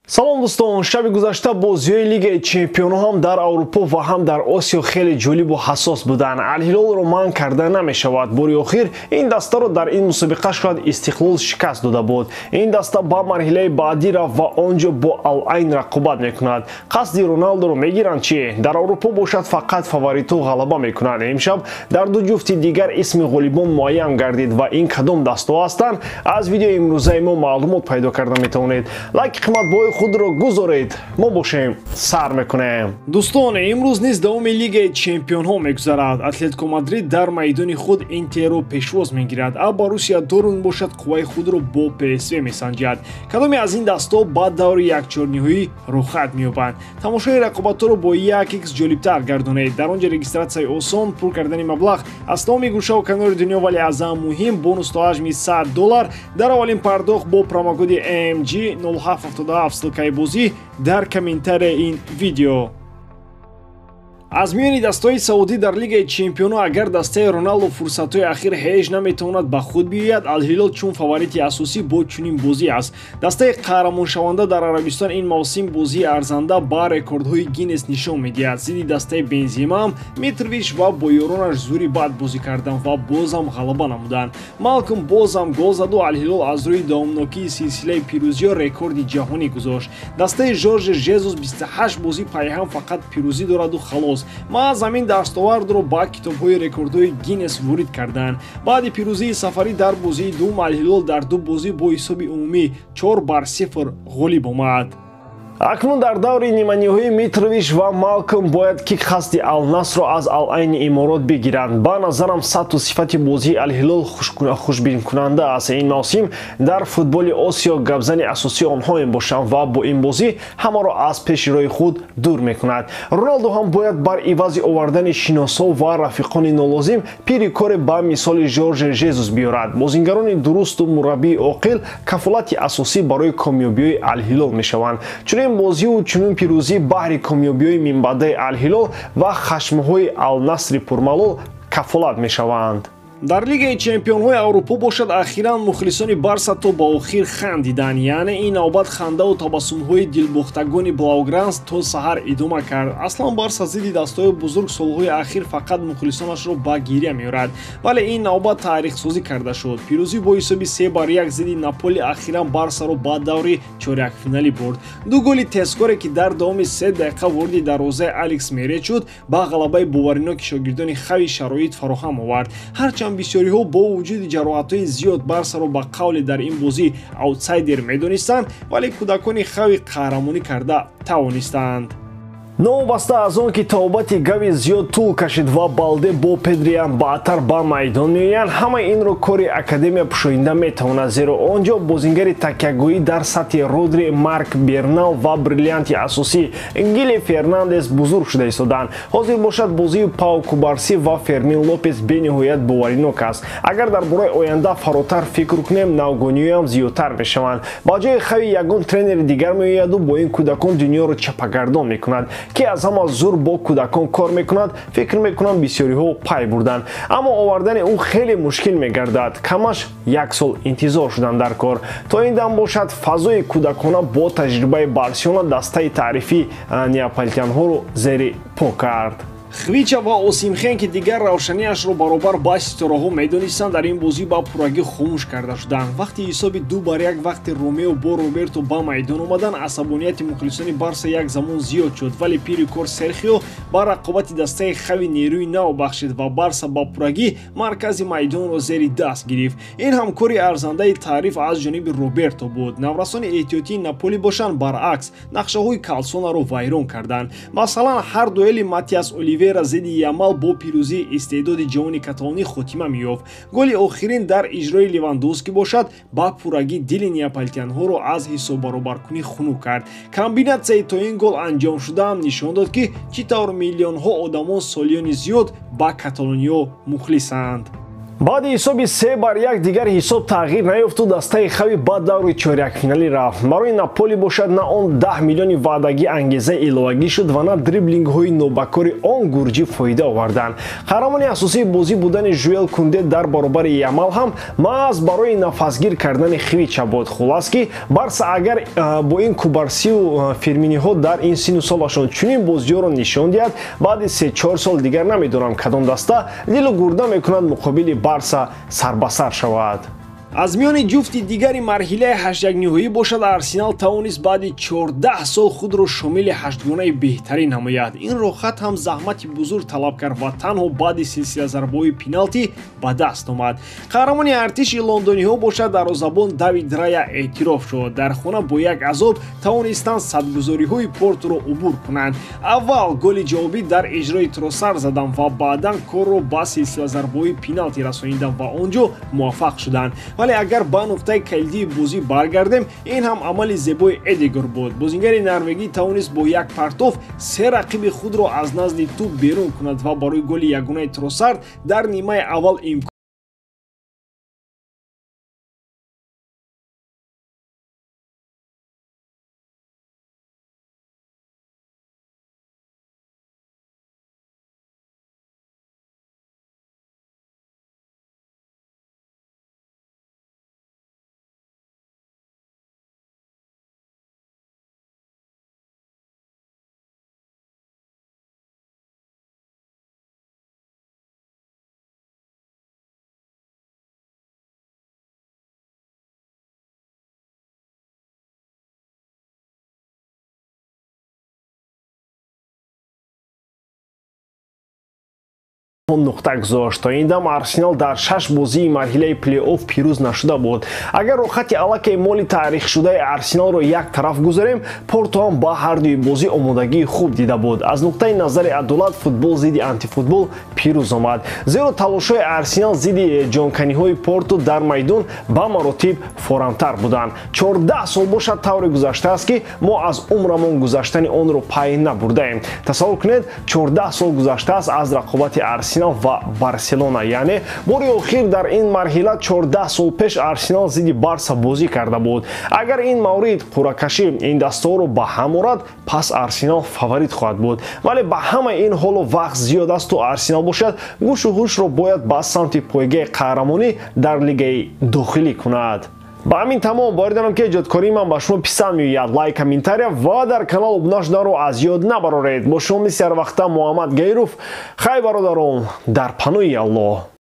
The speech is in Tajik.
Салом дӯстон, шаби гузашта бозиҳои Лигаи Чемпионҳо ҳам дар Аврупо ва ҳам дар Осиё хеле ҷолибу ҳассос буданд. Алҳилолро манъ карда намешавад. Бори охир ин дастаро дар ин мусобиқа шояд Истиқлол шикаст дода буд. Ин даста ба марҳилаи баъдӣ рафт ва он ҷо бо Ал-Айн рақобат мекунад. Қасди Роналдоро мегиранд чӣ? Дар Аврупо бошад, фақат фаворитҳо ғалаба мекунанд. Имшаб дар ду ҷуфти дигар исми ғолибон муайян гардид ва ин кадом дастаҳо ҳастанд, аз видеои имрӯзаи мо маълумот пайдо карда метавонед. Лайки қиматбои худро гузоред, мо бошем сар мекунем. Дӯстон, имрӯз низ давоми Лигаи Чемпионҳо мегузарад. Атлетико Мадрид дар майдони худ Интерро пешвоз мегирад, а Боруссия Дортмунд бошад, қувваи худро бо ПСВ месанҷад. Кадоме аз ин дастҳо ба даври якчорниҳоӣ рухат меёбанд? Тамошои рақобатҳоро бо 1x ҷолибтар гардонед. Дар он ҷо регистратсияи осон, пур кардани маблағ аз тамоми гӯшаву канори дунё, вале аз ҳама муҳим бонус то ҳаҷми $100 дар аввалин пардохт бо промокоди AMG 0777. Ссылкаи бозӣ дар комментарияи ин видео. Аз миёни дастаҳои саудӣ дар Лигаи Чемпионҳо, агар дастаи Роналдо фурсатҳои ахир ҳеҷ наметавонад ба худ биёяд, Алҳилол чун фаворити асосӣ бо чунин бозӣ аст. Дастаи қаҳрамоншаванда дар Арабистон ин мавсим бозии арзанда ба рекордҳои Гиннес нишон медиҳад. Зидди дастаи Бензимаам Митрович ва бо ёронаш зури бад бозӣ карданд ва бозам ғалаба намуданд. Малком бозам гол заду Алҳилол аз рӯи давомнокии силсилаи пирӯзиҳо рекорди ҷаҳонӣ гузошт. Дастаи Жорже Жезус 28 бозӣ пайҳам фақат пирӯзӣ дораду халос. Маҳз ҳамин дастовардро ба китобҳои рекордҳои Гиннес ворид карданд. Баъди пирӯзии сафарӣ дар бозии дуюм, Алҳилол дар ду бозӣ бо ҳисоби умумӣ 4-0 ғолиб омад. Акнун дар даври ниманиҳоӣ Митрович ва Малком бояд ки қасди Алнасрро аз Ал-Айни Иморот бигиранд. Ба назарам, сатҳу сифати бозии Алҳилол хушбинкунанда аст. Ин мавсим дар футболи Осиё гапзани асосии онҳо мебошанд ва бо ин бозӣ ҳамаро аз пеши роҳи худ дур мекунад. Роналдо ҳам бояд бар ивази овардани шиносҳо ва рафиқони нолозим пири коре ба мисоли Жорже Жезус биёрад. Бозингарони дурусту мураббии оқил кафолати асосӣ барои комёбиҳои Алҳилол мешаванд. Чунин бозиву чунин пирӯзӣ баҳри комёбиҳои минбаъдаи Алҳилол ва хашмҳои Алнасри пурмалол кафолат мешаванд. Дар Лигаи Чемпионҳои Аврупо бошад, ахиран мухлисони Барса то ба охир хандиданд. Яъне ин навбат хандаву табассумҳои дилбохтагони блаугранс то саҳар идома кард. Аслан Барса зидди дастаҳои бузург солҳои ахир фақат мухлисонашро ба гиря меорад, вале ин навбат таърихсозӣ карда шуд. Пирӯзӣ бо ҳисоби 3-1 зидди Наполи ахиран Барсаро ба даври чорякфиналӣ бурд. Ду голи тезкоре, ки дар давоми 3 дақиқа вориди дарвозаи Алекс Мерет шуд, ба ғалабаи бовариноки шогирдони Хави шароит фароҳам овард. Ҳарчанд бисёриҳо бо вуҷуди ҷароҳатҳои зиёд Барсаро ба қавле дар ин бозӣ аутсайдер медонистанд, вале кӯдакони Хави қаҳрамонӣ карда тавонистанд. Новобаста аз он ки табобати Гави зиёд тӯл кашид ва Балде бо Педриам баъдтар ба майдон меоянд, ҳамаи инро кори академия пӯшонида метавонад, зеро он ҷо бозингари такягоҳӣ дар сатҳи Родри, Марк Бернал ва бриллианти асосӣ Гили Фернандес бузург шуда истоданд. Ҳозир бошад, бозии Пау Кубарсӣ ва Фермин Лопес бениҳоят боваринок аст. Агар дар бораи оянда фаротар фикр кунем, навгониҳоям зиёдтар мешаванд. Ба ҷои Хави ягон тренери дигар меояду бо ин кӯдакон дунёро чапагардон мекунад. Ки аз ҳама зур бо кӯдакон кор мекунад, фикр мекунам, бисёриҳо пай бурданд, аммо овардани ӯ хеле мушкил мегардад. Камаш як сол интизор шудан дар кор. То ин дам бошад, фазои кӯдакона бо таҷрибаи Барселона дастаи таърифӣ неаполитянҳоро зери по кард. Хвича ва Осимхен, ки дигар равшаниашро баробар ба ситораҳо медонистанд, дар ин бозӣ ба пуррагӣ хомӯш карда шуданд. Вақти ҳисоби 2-1, вақти Ромео бо Роберто ба майдон омаданд, асабонияти мухлисони Барса як замон зиёд шуд, вале пири кор Серхио ба рақобати дастаи Хави нерӯи нав бахшид ва Барса ба пуррагӣ маркази майдонро зери даст гирифт. Ин ҳам кори арзандаи таъриф аз ҷониби Роберто буд. Наврасони эҳтиётии Наполи бошанд, баръакс, нақшаҳои Калсонаро вайрон карданд. Масалан, ҳар дуэли Матиас Оливера зидди Ямал бо пирӯзии истеъдоди ҷавони каталонӣ хотима меёфт. Голи охирин дар иҷрои Левандовски бошад, ба пуррагӣ дили неаполитянҳоро аз ҳисоббаробаркунӣ хунук кард. Комбинатсияи то ин гол анҷом шудаам нишон дод, ки чӣ тавр миллионҳо одамон солиёни зиёд ба каталониё мухлисанд. Баъди ҳисоби 3-1 дигар ҳисоб тағйир наёфту дастаи Хави ба даври чорякфиналӣ рафт. Барои Наполи бошад на он 10 миллиони ваъдагӣ ангезаи иловагӣ шуд ва на дриблингҳои нобакори он гурҷӣ фоида оварданд. Қаҳрамони асосии бозӣ будани Жуэл Кунде дар баробари Ямал ҳам маҳз барои нафасгир кардани Хвича буд. Хулас ки Барса агар бо ин Кубарсиву Фирминиҳо дар ин сину солашон чунин бозиҳоро нишон диҳад, баъди 3-4 сол дигар намедонам кадом даста дилу гурда мекунад муқобили Барса сарбасар шавад. Аз миёни ҷуфти дигари марҳилаи ҳаштякниҳоӣ бошад, Арсенал тавонист баъди 14 сол худро шомили ҳаштгонаи беҳтарин намояд. Ин роҳхат ҳам заҳмати бузург талаб кард ва танҳо баъди силсилазарбаҳои пеналти ба даст омад. Қаҳрамони артиши лондониҳо бошад дарвозабон Давид Рая эътироф шуд. Дар хона бо як азоб тавонистанд садгузориҳои Порторо убур кунанд. Аввал голи ҷавобӣ дар иҷрои Тросар заданд ва баъдан корро ба силсилазарбаҳои пеналти расониданд ва он ҷо муваффақ шуданд. Вале агар ба нуқтаи калидии бозӣ баргардем, ин ҳам амали зебои Эдегор буд. Бозингари норвегӣ тавонист бо як партоф се рақиби худро аз назди тӯб берун кунад ва барои голи ягонаи Тросард дар нимаи аввал имкон нуқта гузошт. То ин дам Арсенал дар 6 бозии марҳилаи плей-офф пирӯз нашуда буд. Агар роҳхати аллакай моли таърихшудаи Арсеналро як тараф гузорем, Порто ҳам ба ҳардуи бозӣ омодагии хуб дида буд. Аз нуқтаи назари адолат футбол зидди антифутбол пирӯз омад, зеро талошҳои Арсенал зидди ҷонканиҳои Порто дар майдон ба маротиб форамтар буданд. 14 сол бошад тавре гузаштааст ки мо аз умрамон гузаштани онро пай набурдаем. Тасаввур кунед, 14 сол гузаштааст аз рақобати Арсенал ва Барселона. Яъне бори охир дар ин марҳила 14 сол пеш Арсенал зидди Барса бозӣ карда буд. Агар ин маврид қуръакашӣ ин дастаҳоро ба ҳам орад, пас Арсенал фаворит хоҳад буд. Вале ба ҳамаи ин ҳоло вақт зиёд асту Арсенал бошад гӯшу ҳушро бояд ба самти пойгаи қаҳрамонӣ дар лигаи дохилӣ кунад. Ба ҳамин тамом, боварӣ дорам ки эҷодкории ман ба шумо писанд меояд. Лайк, комментария ва дар канал обуна шуданро аз ёд набароред. Бо шумо мисли ҳар вақта Муҳаммад Гаиров. Хайр бародарон, дар паноҳи Аллоҳ.